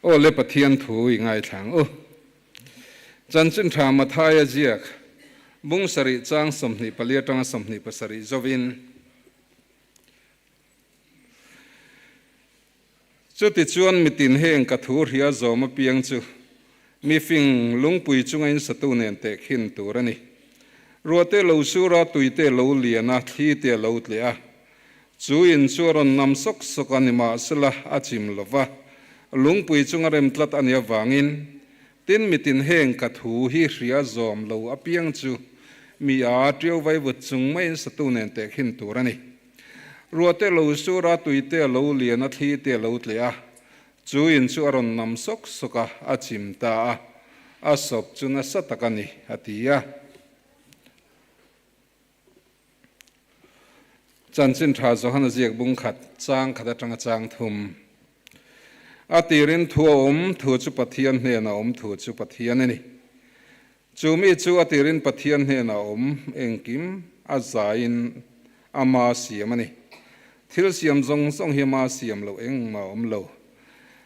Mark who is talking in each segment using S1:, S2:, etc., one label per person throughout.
S1: Aw le Pathian thu i ngaithla ang u. Chanchin tha Mathaia ziak bung sarih chang 24 atanga 27 zovin. Chutichuan mitin heng ka thu hria zawm apiang chu mi fing lungpui chunga in satu nen tehkhin tur a ni. Ruahte lo sur a, tuite lo lian a, thlite a lo tleh a. Chu in chu a rawn nam sawk sawk a, nimahsela a chim lo va, lungpui chunga rem tlat a nih avangin, tin mitin heng ka thu hi hria zawm lo apiang chu mi a tiau vaivut chung maiin satu nen tehkhin tur a ni. Ruahte lo sur a, tuite a lo lian a, thlite a lo tleh a, chu in chu a rawn nam sawk sawk a, a chim ta a, a sawp chu nasa tak a ni, a ti a. Chanchin tha Johana ziak bung khat, chang khat atanga chang thum. A tirin thu a awm, thu chu Pathian hnenah a awm, thu chu Pathian a ni. Chu mi chu a tirin Pathian hnenah a awm, engkim a zaiin ama siam a ni. Thil siam zawng zawng hi ama siam loh engmah a awm lo.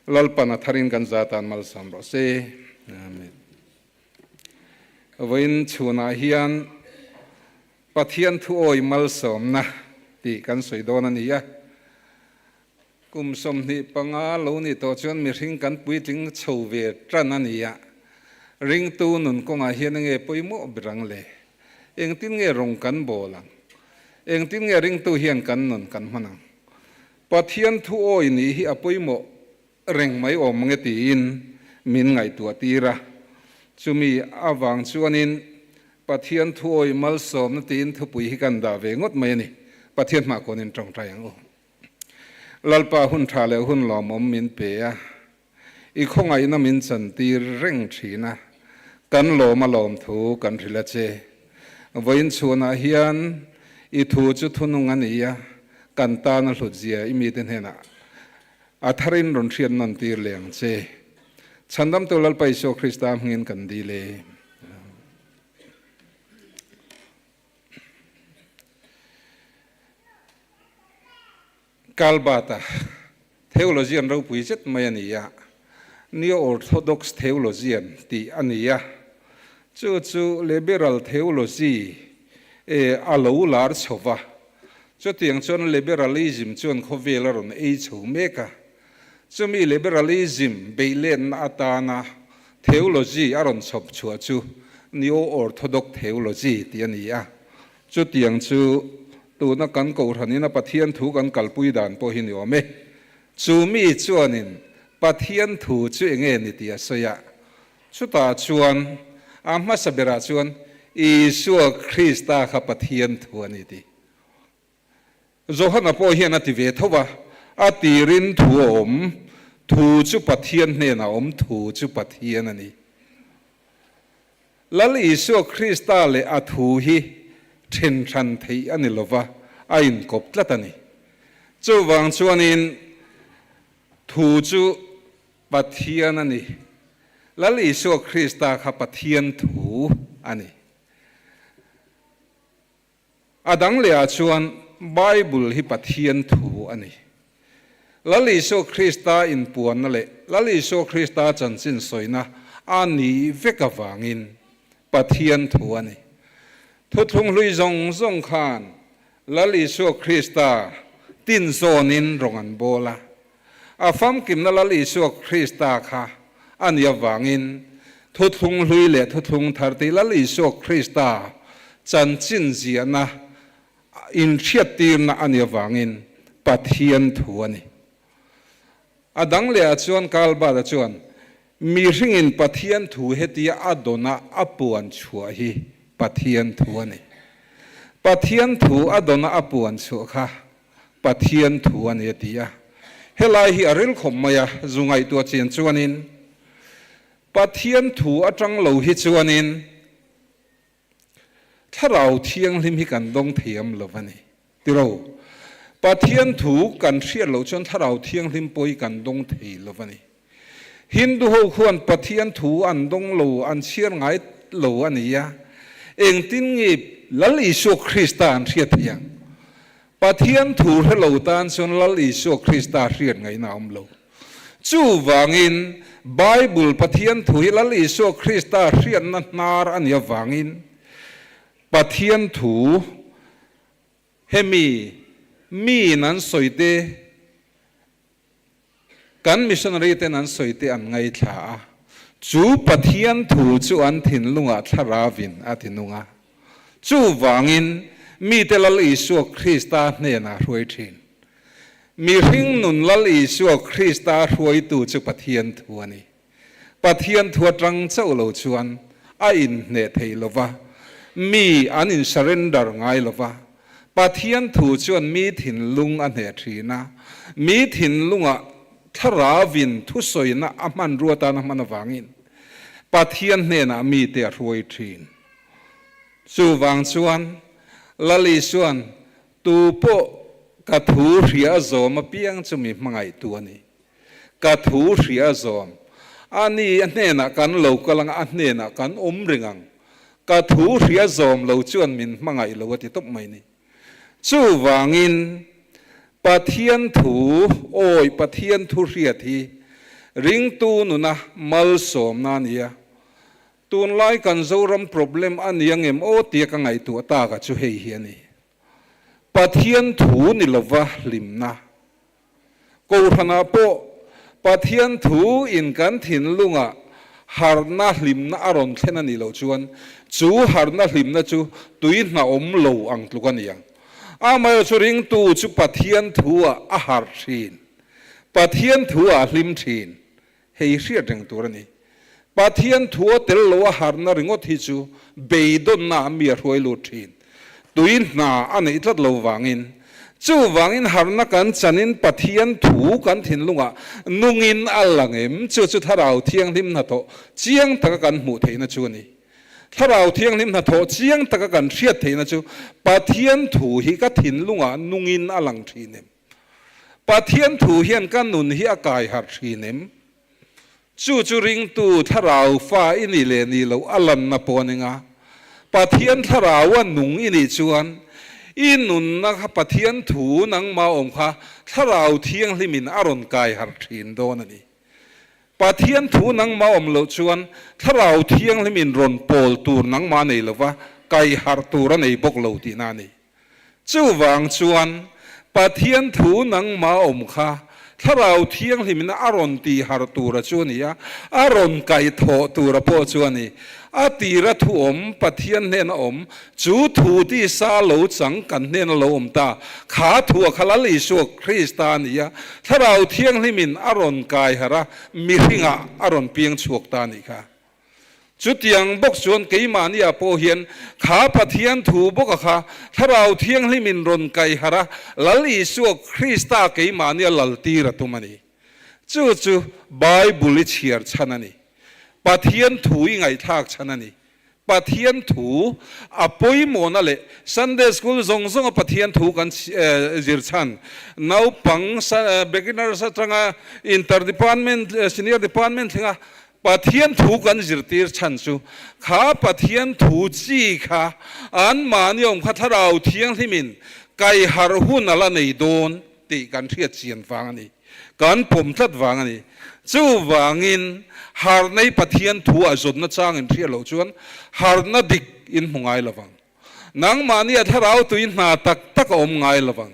S1: Lalpan a tharin kan za tan malsawm rawh se. Amen. Vawiin chhunah hian Pathian thuawi malsawmna tih kan sawi dawn a ni a. Kum 25 lo nih tawh chuan mihring kan puitling chho ve tan a ni a, ringtu nun kawngah hian enge pawimawh ber ang le? Engtin nge rawng kan bawl ang? Engtin nge ringtu hian kan nun kan hman ang? Pathian thu awi nih hi a pawimawh reng mai awm nge tiin min ngaihtuah tir a, chumi avang chuanin Pathian thu awi malsawmna tiin thupui hi kan dah ve ngawt mai a ni. Pathian hmah kawnin tawngtai ang u. Lalpa hun tha leh hun lawmawm min pe a, i khawngaihna min chantir reng thin a, kan lawm a lawm thu kan hrilh a che. Vawiin chhunah hian i thu chu thunung a ni a, kan tan a hlut zia i mite hnenah a tharin rawn hriat nawn tir leh ang che. Chhandamtu Lalpa Isua Krista hmingin kan dil e. Kalbata theologian ropui zet mai a ni a, Neo-Orthodox theologian tih a ni a, chu chu liberal theology a lo lar chho va, chutiang chuan liberalism chuan khawvel a rawn ei chho mek a, chumi liberalism beihlenna atana theology a rawn chhawp chhuah chu Neo-Orthodox theology tih a ni a. Chutiang chu tuna kan kohhranin a Pathian thu kan kalpui dan pawh hi ni awm e. Chu mi chuanin Pathian thu chu enge ni tih a sawi a. Chutah chuan a hmasa berah chuan Isua Krista kha Pathian thu a ni tih Johana pawh hian a ti ve tho a, a tirin thu a awm, thu chu Pathian hnenah a awm, thu chu Pathian a ni. Lal Isua Krista leh a thu hi then hran theih a ni lova, a inkawp tlat a ni. Chuvang chuanin thu chu Pathian a ni. Lal Isua Krista kha Pathian thu a ni. A dang lehah chuan Bible hi Pathian thu a ni. Lal Isua Krista inpuanna leh Lal Isua Krista chanchin sawina a nih vek avangin Pathian thu a ni. Thuthlung hlui zawng zawng khan Lal Isua Krista tin zawnin rawng an bawl a. A famkimna Lal Isua Krista kha a nih avangin Thuthlung Hlui leh Thuthlung Thar tih Lal Isua Krista chanchin ziahna inhriattirna a nih avangin Pathian thu a ni. A dang lehah chuan Karl Barth-a chuan mihringin Pathian thu hetia a dawna a puan chhuah hi Pathian thu a ni. Pathian thu a dawna a puan chhuah kha Pathian thu a ni a ti a. Helai hi a ril khawp mai a, zu ngaihtuah chian chuanin Pathian thu atang lo hi chuanin Thlarau Thianghlim hi kan dawng thiam lo a ni. Tiro, Pathian thu kan hriat loh chuan Thlarau Thianghlim pawh hi kan dawng thei lo a ni. Hindu ho khuan Pathian thu an dawng lo, an chhiar ngai lo a ni a, engtin nge Lal Isua Krista an hriat theih ang? Pathian thu hre lo tan chuan Lal Isua Krista hriat ngaihna a awm lo. Chuvangin, Bible Pathian thu hi Lal Isua Krista hriatna hnar a nih avangin, Pathian thu hemi miin an sawi te, kan missionary ten an sawi te an ngaithla a, chu Pathian thu chu an thinlungah thlaravin a ti nung a. Chuvangin, mite Lal Isua Krista hnenah hruai thin. Mihring nun Lal Isua Krista hruaitu chu Pathian thu a ni. Pathian thu atang chauh lo chuan a inhneh thei lo va, mi an in surrender ngai lo va. Pathian thu chuan mi thinlung a hneh thin a, mi thinlungah thlaravin thusawina a hmanrua tan a hman avangin Pathian hnenah mite a hruai thin. Chuvang chuan Lal Isuan Tu pawh ka thu hria zawm apiang chu mi hmangaihtu a ni. Ka thu hria zawm a ni, a hnenah kan lo kal ang a, a hnenah kan awm reng ang. Ka thu hria zawm lo chuan min hmangaih lo a ti tawp mai ni. Chuvangin Pathian thu awi Pathian thu hriat hi ringtu nuna malsawmna a ni a. Tunlai kan Zoram problem a ni angem aw tia ka ngaihtuah tak a chu hei hi a ni. Pathian thu ni lova hlimna. Kohhranah pawh Pathian thu in kan thinlungah harhna hlimna a rawn thlen a nih loh chuan chu harhna hlimna chu tui hna awm lo ang tluk a ni ang. Amaherawhchu chu ringtu chu Pathian thu ah a harh thin. Pathian thu ah a hlim thin. Hei hriat reng tur a ni. Pathian thu a tel lo a harna ringawt hi chu beidawnna a mi a hruai lut thin. Tui hna a neih tlat lo vangin. Chuvangin harna kan chanin Pathian thu kan thinlungah nungin a lang em? Chu chu Thlarau Thianghlim hnathawh chiang taka kan hmuh theihna chu a ni. Thlarau Thianghlim hnathawh chiang taka kan hriat theihna chu Pathian thu hi ka thinlungah nungin a lang thin em? Pathian thu hian ka nun hi a kai harh thin em? Chu chu ringtu thlarau fa i nih leh nih loh a lanna pawh a ni nga. Pathian thlarau a nung i nih chuan i nunna kha Pathian thu nangmah awm kha thlarau thianghlimin a rawn kai harh thin dawn a ni. Pathian thu nangmah awm loh chuan thlarau thianghlimin rawn pawl tur nangmah nei lova kai harh tur a nei bawk lo tihna a ni. Chuvang chuan Pathian thu nangmah awm kha Thlarau Thianghlimina a rawn tih harh tura chu a ni a, a rawn kaih thawh tura pawh chu a ni. A tira thu awm, Pathian hnena awm, chu thu tisa lo chang kan hnena lo awm ta, kha thu a kha Lal Isua Krista a ni a, Thlarau Thianghlimin a rawn kai harh a, mihringah a rawn piang chhuak ta a nih kha. Chutiang bawk chuan keimahniah pawh hian kha Pathian thu bawka kha Thlarau Thianghlimin rawn kai harh a, Lal Isua Krista keimahnia laltir a tum a ni. Chu chu Bible i chhiar chhan a ni. Pathian thu i ngaihthlak chhan a ni. Pathian thu a pawimawhna leh Sunday School zawng zawnga Pathian thu kan zir chhan naupang beginners atanga inter department, senior department thlenga Pathian thu kan zirtir chhan chu kha Pathian thu chi kha anmahni awm kha Thlarau Thianghlimin kaiharh hun a la nei dawn tih kan hriat chian vang a ni, kan pawm tlat vang a ni. Chuvangin harhnei Pathian thu a zawnna chang in hriat loh chuan harhna dik in hmu ngai lovang. Nangmahnia thlarau tui hna tak tak a awm ngai lovang.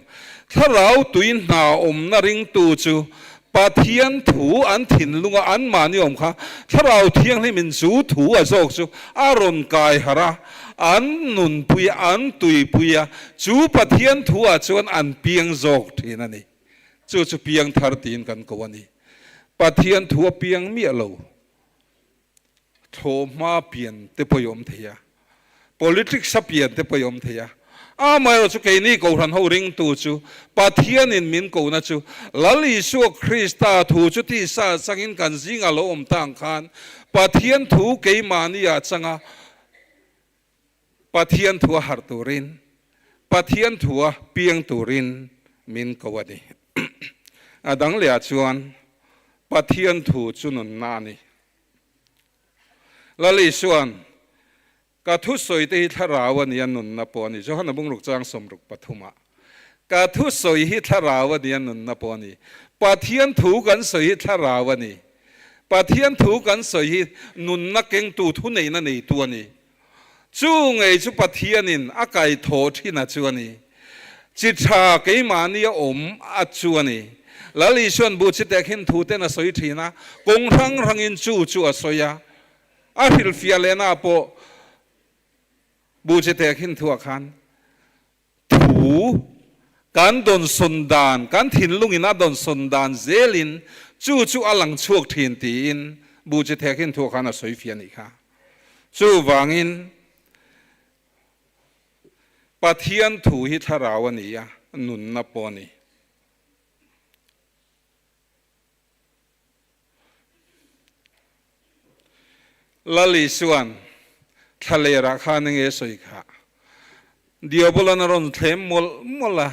S1: Thlarau tui hna awmna ringtu chu Pathian thu an thinlunga anmahni awm kha Thlarau Thianghlimin chu thu a zawk chu a rawn kai harh a, an nunpui a, an tuipui a, chu Pathian thu ah chuan an piang zawk thin a ni. Chu chu piang thar tiin kan ko a ni. Pathian thu a piang miah lo. Thlawhhma pian te pawh i awm thei a, politics a pian te pawh i awm thei a. Amaherawh chu keini Kohhran ho ringtu chu Pathianin min kohna chu Lal Isua Krista thu chu tisa changin kan zingah lo awm ta ang khan Pathian thu keimahni ah changa Pathian thu a harh turin, Pathian thu a piang turin min ko a ni. A dang leh ah chuan Pathian thu chu nunna a ni. Lal Isua'n, Ka thusawi te hi thlarau a ni a, nunna pawh a ni. Johana bungruk chang 63 ah. Ka thu sawi hi thlarau a ni a, nunna pawh a ni. Pathian thu kan sawi hi thlarau a ni. Pathian thu kan sawi hi nunna kengtu thuneihna neitu a ni. Chu ngei chu Pathianin a kaithaw thin a chu a ni. Chi tha keimahni a awm a chu a ni. Lal Isuan bu chi tehkhin thu ten a sawi thin a, kawng hrang hrangin chu chu a sawi a. A hrilhfiah lehna pawh bu chi tehkhin thuah khan Thu kan dawnsawn dan, kan thinlungin a dawnsawn dan zelin chu chu a lang chhuak thin tiin Bu Chi Thek hin thu khan a sawi fiah a nih kha. Chuvangin Pathian thu hi thlarau a ni a, nunna pawh a ni. Lal Isuan thlalerah khan enge sawi kha? Diabolan a rawn thlem mawlh mawlh a,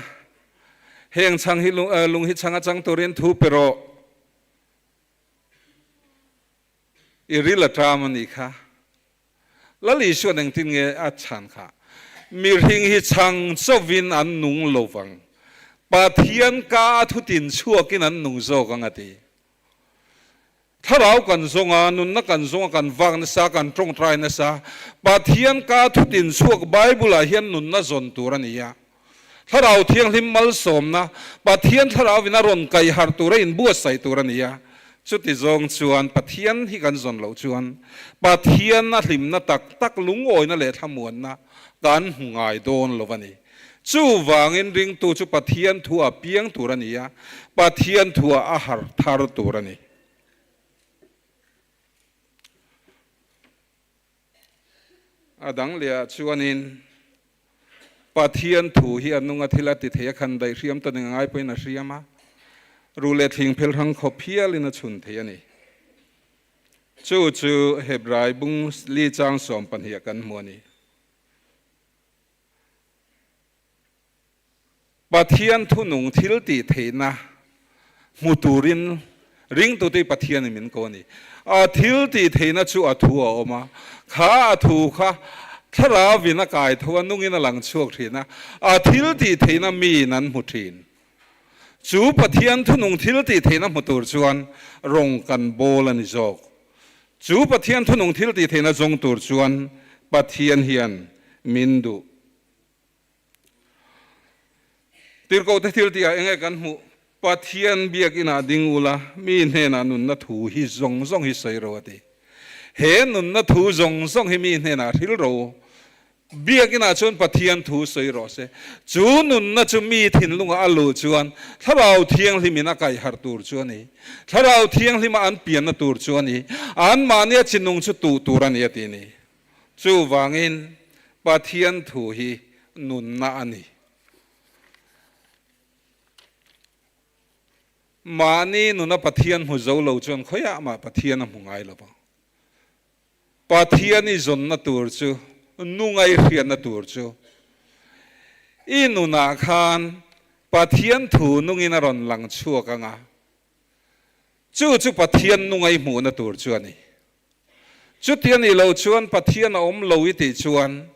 S1: Heng chhang hi lung hi chhang a chang turin thu pe rawh. I ril a ṭam a nih kha. Lal Isuan engtin nge a chhan kha? Mihring hi chhang chauhin an nung lo vang. Pathian ka a thutin chhuakin an nung zawk ang a ti. Thlarau kan zawng a, nunna kan zawng a, kan vak nasa, kan tawngtai nasa. Pathian ka a thutin chhuak Bible-ah hian nunna zawn tur a ni a. Thlarau Thianghlim malsawmna, Pathian Thlarauin a rawn kaih harh tur a inbuatsaih tur a ni a. Chuti zawng chuan Pathian hi kan zawn loh chuan Pathian a hlimna tak tak lungawina leh thlamuanna kan hmu ngai dawn lo a ni. Chuvangin ringtu chu Pathian thu a piang tur a ni a, Pathian thuah a harh thar tur a ni. A dang lehah chuanin Pathian thu hi a nunga thil a ti thei a, khan daih hriam ta ning a ngai pawhin a hriam a, ru leh thling phel hrang khawp hialin a chhun thei a ni. Chu chu Hebrai bung li chang 12 ah kan hmu a ni. Pathian thunung thil tih theihna hmu turin ringtute Pathianin min ko a ni. A thil tih theihna chu a thu a awm a, kha a thu kha thlarauin a kai tho a, nungin a lang chhuak thin a, a thil tih theihna miin an hmu thin. Chu Pathian thunung thil tih theihna hmu tur chuan rawng kan bawl a ni zawk. Chu Pathian thunung thil tih theihna zawng tur chuan Pathian hian min duh. Tirhkohte thil tihah enge kan hmuh? Pathian biakinah ding ula, mi hnenah nunna thu hi zawng zawng hi sawi ro a ti. He nunna thu zawng zawng hi mi hnenah hril ro. Biakinah chuan Pathian thu sawi rawh se. Chu nunna chu mi thinlungah a luh chuan Thlarau Thianghlimin a kaihharh tur chu a ni. Thlarau Thianghlima an pianna tur chu a ni. Anmahnia chinung chu tuh tur a ni a ti ni. Chuvangin Pathian thu hi nunna a ni. Mahni nuna Pathian hmu zo lo chuan khawiah mah Pathian a hmu ngai lo vang. Pathian i zawnna tur chu, nungai hriatna tur chu i nunah khan Pathian thu nungin a rawn lang chhuak ang a, chu chu Pathian nungai hmuhna tur chu a ni. Chuti a nih loh chuan Pathian a awm lo i tih chuan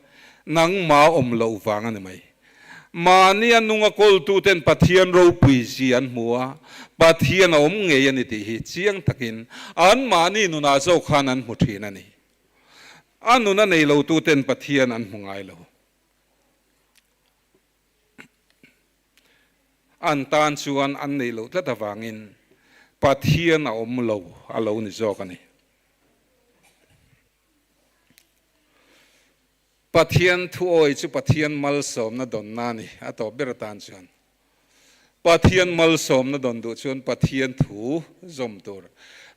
S1: nangma awm loh vang a ni mai. Mahni a nunga kawltuten Pathian ropui zia an hmu a, Pathian a awm ngei a ni tih hi chiang takin anmahni nunah zawk khan an hmu thin a ni. A nun a nei lotuten Pathian an hmu ngai lo. An tan chuan an neih loh tlat avangin Pathian a awm lo a lo ni zawk a ni. Pathian thuawi chu Pathian malsawmna dawnna a ni a tawp ber atan chuan. Pathian malsawmna dawn duh chuan Pathian thu zawm tur.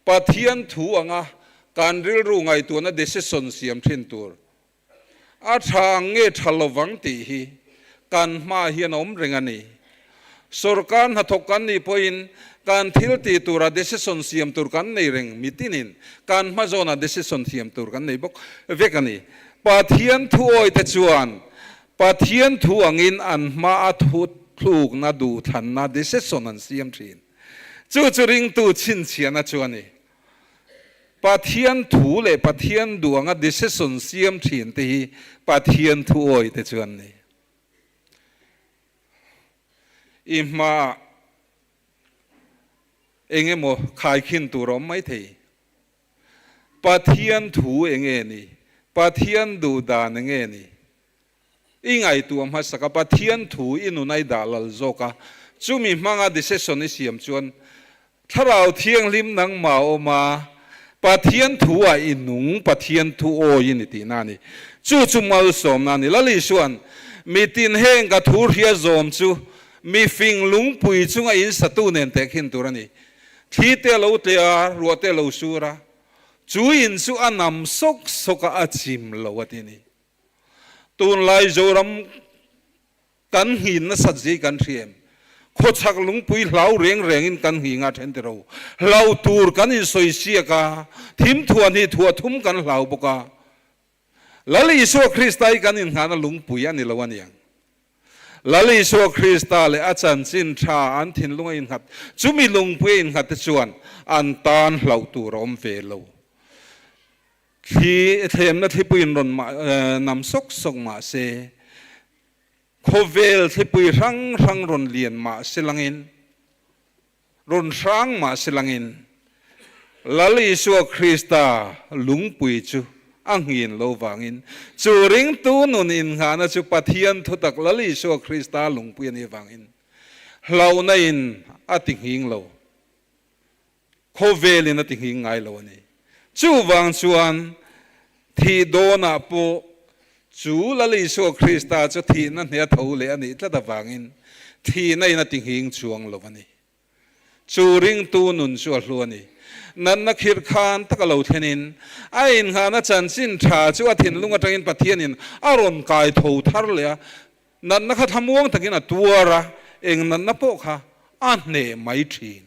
S1: Pathian thu anga kan rilru ngaihtuahna decision siam thin tur. A tha ang nge tha lovang tih hi kan hmaah hian a awm reng a ni. Sorkar hnathawk kan nih pawhin kan thil tih tura decision siam tur kan nei reng mitinin kan hma zawnah decision siam tur kan nei bawk vek a ni. Pathian thuawite chuan Pathian thu angin an hmaa thu thlukna duhthlanna decision an siam thin. Chu chu ringtu chhinchhiahna chu a ni. Pathian thu leh Pathian duh anga decision siam thin te hi Pathian thu awi te chu an ni. I hmaah eng emaw khaikhin tur a awm mai thei. Pathian thu eng nge ni? Pathian duh dan eng nge ni? I ngaihtuah hmasak a, Pathian thu i nun a i dah lal zawk a, chumi hmanga decision i siam chuan Thlarau Thianghlim nangmah a awm a, Pathian thu ah i nung, Pathian thu awi i ni tihna a ni. Chu chu malsawmna a ni. Lal Isua'n, Mitin heng ka thu hria zawm chu mi fing lungpui chunga in satu nen tehkhin tur a ni. Thli te a lo tle a, ruah te a lo sur a, chu in chu a nam sawk sawk a, a chim lo a ti a ni. Tunlai Zoram kan nghin nasat zia hi kan hria em? Khawchhak lungpui hlau reng rengin kan nghi nga then tiro. Hlau tur kan insawi siak a, thim thuah hnih thuah thum kan hlau bawk a. Lal Isua Krista hi kan inngahna lungpui a ni lo aniang. Lal Isua Krista leh a chanchin tha an thinlung a innghat, chumi lungpui a innghat te chuan an tan hlauh tur a awm ve lo. Thli thlemna thlipuiin rawn nam sawk sawk mah se, khawvel thlipui hrang hrang rawn lian mah se langin, rawn hrang mah se langin, Lal Isua Krista lungpui chu a nghin lo vangin, chu ringtu nun innghahna chu Pathian thutak Lal Isua Krista lungpui a nih vangin hlauhna in a ti nghing lo. Khawvelin a ti nghing ngai lo a ni. Chuvang chuan thih dawnah pawh chu Lal Isua Krista chu thihna hne a tho leh a nih tlat avangin thihna in a ti nghing chuang lo a ni. Chu ringtu nun chu a hlu a ni. Natna khirh khan tak a lo thlenin a innghahna chanchin tha chu a thinlung atangin Pathianin a rawn kai tho thar leh a, Natna kha thlamuang takin a tuar a, eng natna pawh kha a hneh mai thin.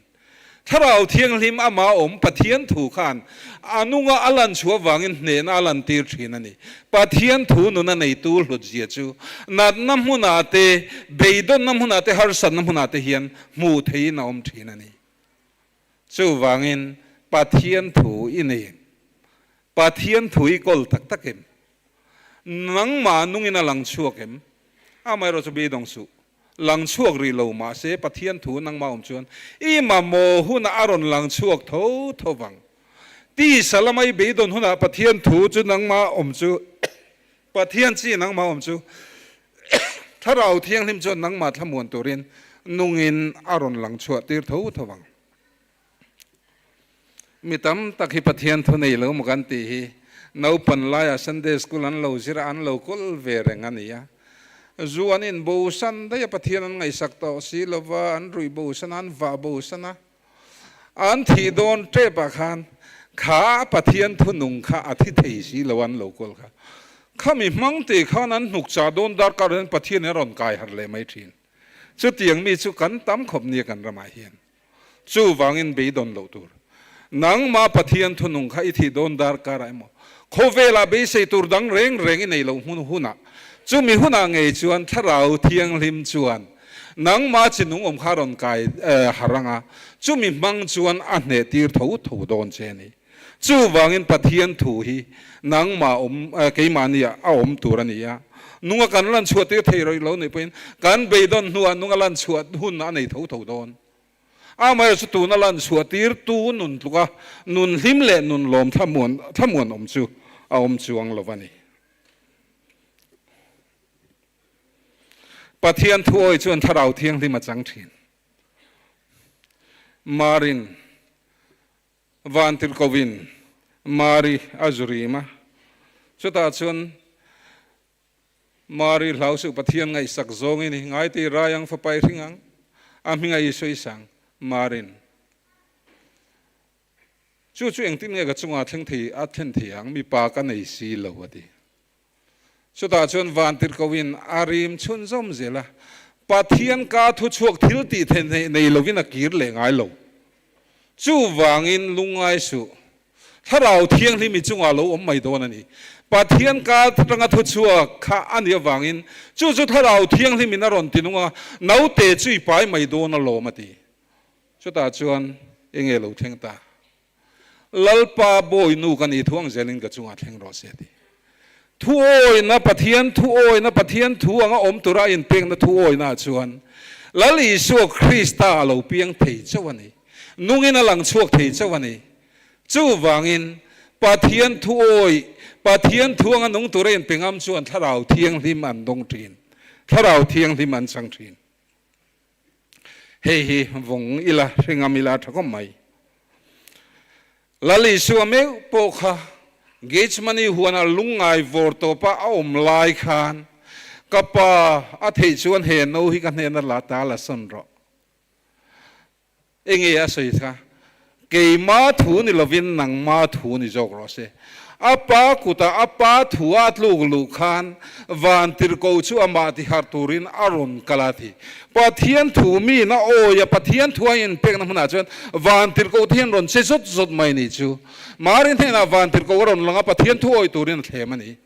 S1: Thlarau Thianghlim amah awm Pathian thu khan a nunga a lan chhuah avangin hnehna a lantir thin a ni. Pathian thu nuna neitu hlutzia chu natna hmunah te, beidawnna hmunah te, harsatna hmunah te hian hmuh theihin a awm thin a ni. Chuvangin Pathian thu i nei em? Pathian thu i kawl tak tak em? Nangmah nungin a lang chhuak em? Amaherawh chu beidawng suh. Lang chhuak rih lo mahse Pathian thu nangmah awm chuan i mamawh hunah a rawn lang chhuak tho tho vang. Tisa lama i beidawn hunah Pathian thu chu nangmah awm chu Pathian chi nangmah awm chu Thlarau Thianghlim chuan nangmah thlamuan turin nungin a rawn lang chhuah tir tho tho vang. Mi tam tak hi Pathian thu nei lo maw kan tih hi naupan laiah Sunday School an lo zir a, an lo kawl ve reng a ni a. Zu an inbosan daih a, Pathian an ngaihsak tawh si lo va, an ruih bosan a, an vah bosan a. An thih dawn tepah khan kha Pathian thu nung kha a thi thei si lo an lo kawl kha. Khami hmang te khan an hnuk chah dawn darkar hian Pathian in a rawn kai harh leh mai thin. Chutiang mi chu kan tam khawp nia kan ramah hian. Chuvangin beidawn loh tur. Nangmah Pathian thunung kha i thih dawn darkar ah emaw, khawvelah beisei tur dang reng reng i nei loh hmun hunah, chumi hunah ngei chuan Thlarau Thianghlim chuan nangmah chinung awm kha a rawn kai harh ang a, chumi hmang chuan a hneh tir tho tho dawn che a ni. Chuvangin Pathian thu hi nangmah awm, keimahni ah a awm tur a ni a, nunga kan lan chhuah tir thei rawih lo nih pawhin kan beidawn hnuah nunga lan chhuah hun a nei tho tho dawn. Amaherawhchu tuna lan chhuah tir tu nun tluka nun hlim leh nun lawm thlamuan thlamuan awm chu a awm chuang lo a ni. Pathian thu awi chuan Thlarau Thianghlim a chang thin. Marin. Vantirhkohin Mari a zu rim a, chutah chuan Mari hlau suh Pathian ngaihsak zawng i ni, ngai tih rai ang fapa i hring ang, a hminga i sawi sang, Marin. Chu chu engtin nge ka chungah thleng thei a thlen thei ang, mipa ka nei si lo a ti. Chutah chuan Vantirhkohin a rim chhunzawm zel a, Pathian ka thuchhuak thil tih theih nei lovin a kir leh ngai lo. Chuvangin lungngai suh. Thlarau Thianghlim i chungah lo awm mai dawn a ni. Pathian ka atanga thuchhuak kha a nih avangin chu chu Thlarau Thianghlimin a rawn ti nung a, naute chu i pai mai dawn alawm a ti. Chutah chuan enge lo thleng ta? Lalpa bawinu ka nih thuang zelin ka chungah thleng rawh se a ti. Thuawina Pathian thuawina Pathian thu anga awm tura a inpekna thuawina ah chuan Lal Isua Krista a lo piang thei chauh a ni. Nungin a lang chhuak thei chauh a ni. Chuvangin, Pathian thu awih, Pathian thu anga nung tura inpe ngam chuan Thlarau Thianghlim an dawng thin. Thlarau Thianghlim an chang thin. Hei hi vawng ila, hre ngam ila a tha khawp mai. Lal Isua meuh pawh kha Gethsemane huana lungngai vawr tawpa a awm lai khan, Ka Pa, a theih chuan he no hi ka hnena la ta la sawn rawh. Enge a sawi kha? Keima thu ni lovin nangma thu ni zawk rawh se. A pa kutah a pa thu a tluk luh khan vantirhko chu amah tiharh turin a rawn kal a ti. Pathian thu miin a awi a, Pathian thu a inpekna hmunah chuan vantirhko te hian rawn che zawt zawt mai ni chu. Mari hnenah vantirhko a rawn lang a, Pathian thu awi turin a thlem a ni.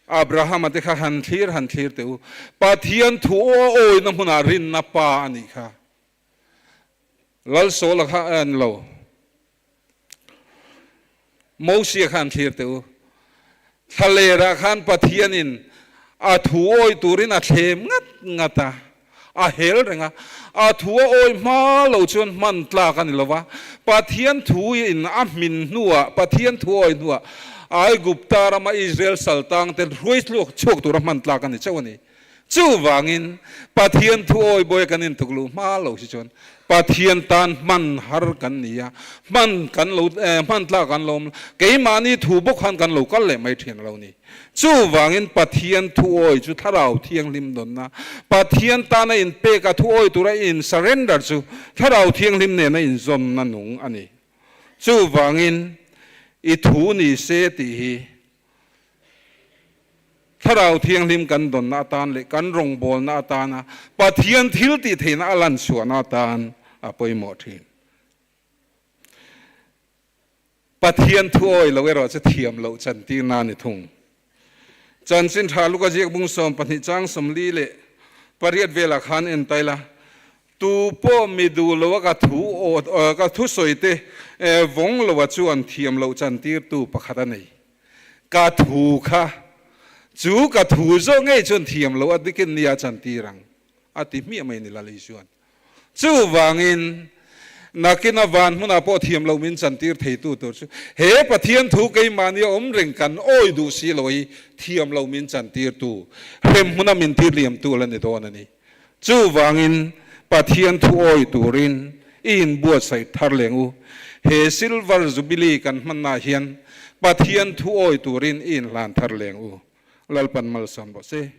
S1: Abrahama te kha han thlir han thlir teh u. Pathian thu a awina hmunah rinna pa a nih kha. Lalsawla kha a en lo. Mosia kha an thlir teh u. Thlalerah khan Pathianin a thu awi turin a thlem ngat ngat a, a hel reng a. A thu a awi hma lo chuan hman tlak a ni lo va. Pathian thu in a hmin hnuah, Pathian thu awi hnuah Aigupta rama Israel saltang te hruai chhuak tura hman tlak a ni chauh a ni. Chuvangin, Pathian thu awi bawi kan intuk luh hma lo si chuan Pathian tan hman har kan ni a, hman kan lo hman tlak kan lo awm lo, keimahni thu bawk khan kan lo kal leh mai thin a lo ni. Chuvangin Pathian thu awi chu Thlarau Thianghlim dawnna, Pathian tana inpek a thu awi tura in surrender chu Thlarau Thianghlim nena inzawmna nung a ni. Chuvangin, i thu ni se tih hi Thlarau Thianghlim kan dawnna atan leh kan rawngbawlna atana Pathian thil tih theihna a lan chhuahna atan a pawimawh thin. Pathian thu awi lo erawh chu thiam loh chantirna a ni thung. Chanchin tha Luka ziak bung 12 chang 48 velah khan en ta ila, Tu pawh mi duh lo a ka thu ka thusawi te vawng lo a chuan thiam loh chantirtu pakhat a nei. Ka thu kha chu ka thu zawk ngei chuan thiam loh a dikin nia chantir ang a ti hmiah mai ni Lali chuan. Chuvangin nakina van hmunah pawh thiam loh min chantir theitu tur chu he Pathian thu keimahni a awm reng kan awi duh si lo hi thiam loh min chantirtu hrem hmuna min tir liamtu la ni dawn a ni. Chuvangin Pathian thu awi turin i inbuatsaih thar leng u. He Silver Jubilee kan hmannaah hian Pathian thu awi turin i inhlan thar leng u. Lalpan malsawm rawh se.